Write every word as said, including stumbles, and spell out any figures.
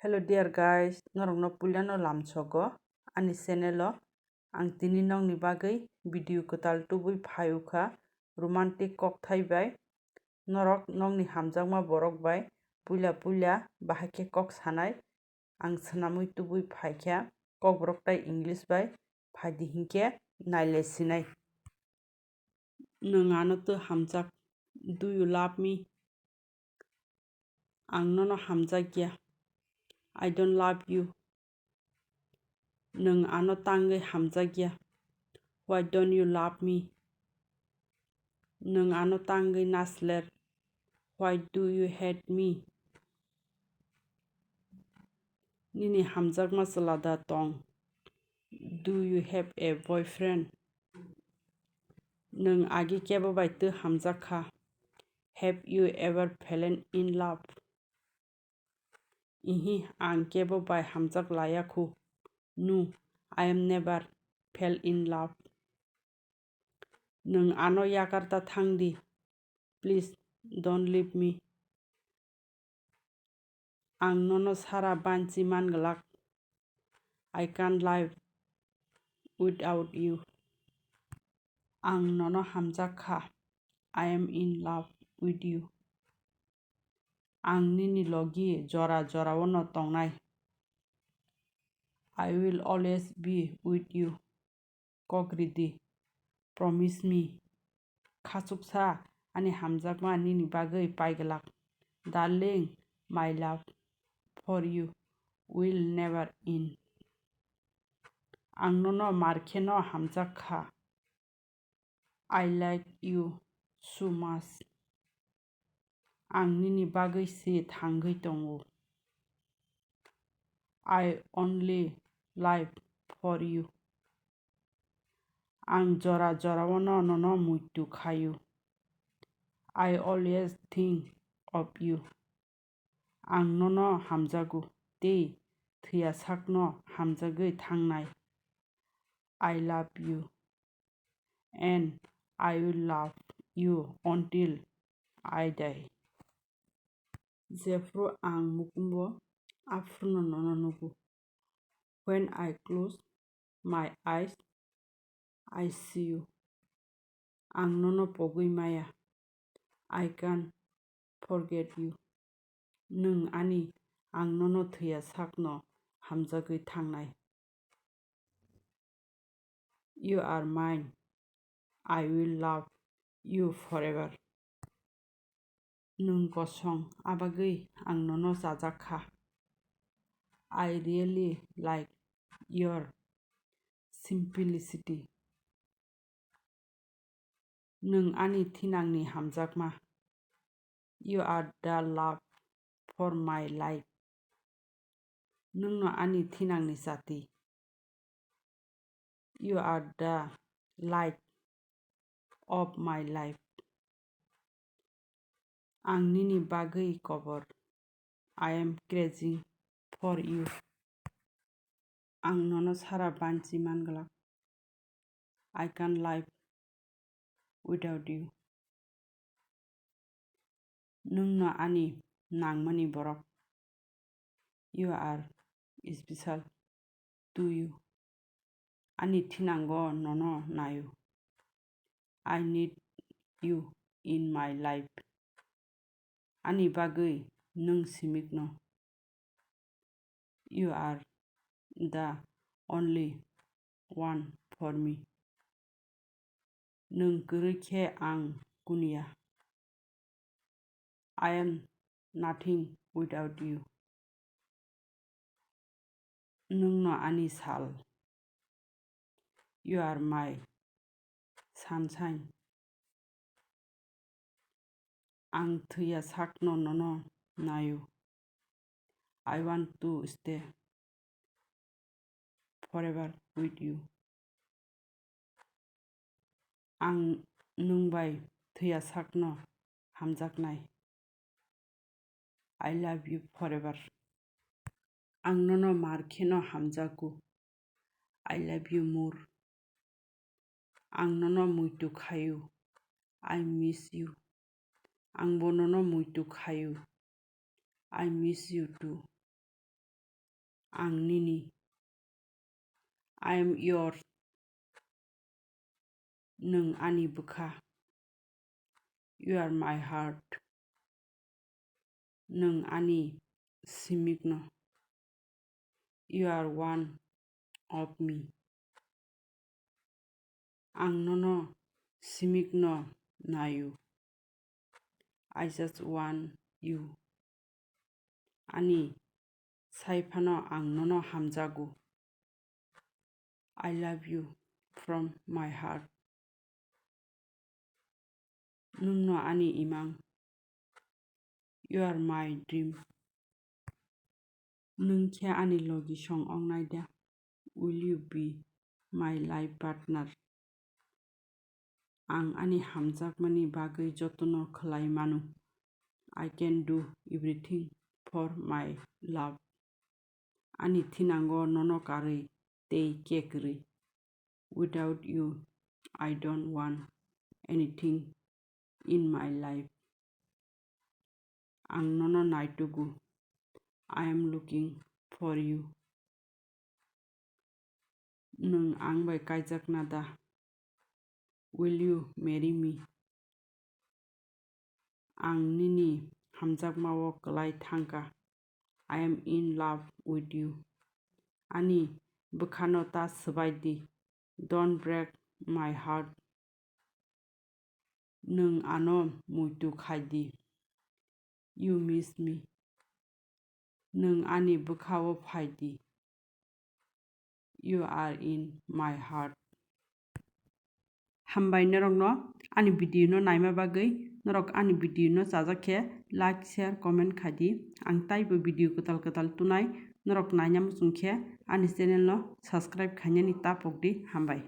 Hello dear guys, norokno puilano lamsogo ani channel o. Ang tini nokni bagwi video kwtal tubui phai ukha, romantic kokthai bai. Norok nokni hamjakma borok bai puila puila bahai khe kok sanai. Ang swnamwi tubui phaikha, kokborok tai English bai phaidi hinkhe nailai sinai. Nwng ano twi hamjak. Do you love me? Ang nono hamjakya. I don't love you. Nwng ano tangwi hamjakya. Why don't you love me? Nwng ano tangwi nasler. Why do you hate me? Nini hamjakma chwla da tong? Do you have a boyfriend? Nwng agi kebo bai twi hamjak kha? Have you ever fallen in love? Ihi, ang kebo bai hamjak laya khu. No, I am never fell in love. Nwng ano yakar ta thang di. Please don't leave me. Ang nono sara banchi man glak. I can't live without you. Ang nono hamjak kha. I am in love with you. Ang nini logi jora jora o no tongnai. I will always be with you. Kok ridi. Promise me. Khachuksa ani hamjakma nini bagwi paiglak. Darling, my love for you will never end. Ang nono mar kheno hamjak kha. I like you so much. Ang nini bagwi se thangwi tongo. I only live for you. Ang jora jora o no nono muitu khayu. I always think of you. Ang nono hamjago tei thwiya sakno hamjagwi thangnai. I love you and I will love you until I die. Jephru ang mukumbo, aphruno nono nugo. When I close my eyes, I see you. Ang nono pogwi maya. I can't forget you. Nwng ani, ang nono thwiya sakno hamjagwi thangnai. You are mine. I will love you forever. Nwng kosong, abagwi ang nono chajak kha. I really like your simplicity. Nwng ani thinangni hamjakma. You are the love for my life. Nwngno ani thinangni chati. You are the light of my life. Ang nini bagwi kobor. I am crazy for you. Ang nono sara banchi man glak. I can't live without you. Nwngno ani nangmani borok. You are special to you. Ani thinango nono naio. I need you in my life. Ani bagwi nwng simikno. You are the only one for me. Nwng kwrwi khe ang kuniya. I am nothing without you. Nwngno ani sal. You are my sunshine. Ang thwiya sakno nono naio. I want to stay forever with you. Ang nwng bai thwiya sakno hamjaknai. I love you forever. Ang nono mar kheno hamjago. I love you more. Ang nono muitu khaio. I miss you. Angbo nono muitu khaio. I miss you too. Ang nini. I am yours. Nwng ani bwkha. You are my heart. Nwng ani simikno. You are one of me. Ang nono simikno naio. I just want you. Ani saiphano ang nono hamjago. I love you from my heart. Nwngno ani imang. You are my dream. Nwng khe ani logi song wngnai da? Will you be my life partner? Ang ani hamjakmani bagwi jotono khlai mano. I can do everything for my love. Ani thinango nono karwi tei kekrwi. Without you, I don't want anything in my life. Ang nono naitugo. I am looking for you. Nwng ang bai kaijakna da? Will you marry me? Ang nini hamjakmao kwlai thangkha. I am in love with you. Ani bwkhano ta swbai di. Don't break my heart. Nwng ano muitu khai di. You miss me. Nwng ani bwkhao phai di. You are in my heart. Hambai norokno ani video no naima bagwi. Norok ani video no chajak khe like, share, comment khai di. Ang taibo video kwtal kwtal tunai, norok naina muchung khe ani channel no subscribe khainani ta pok di. Hambai.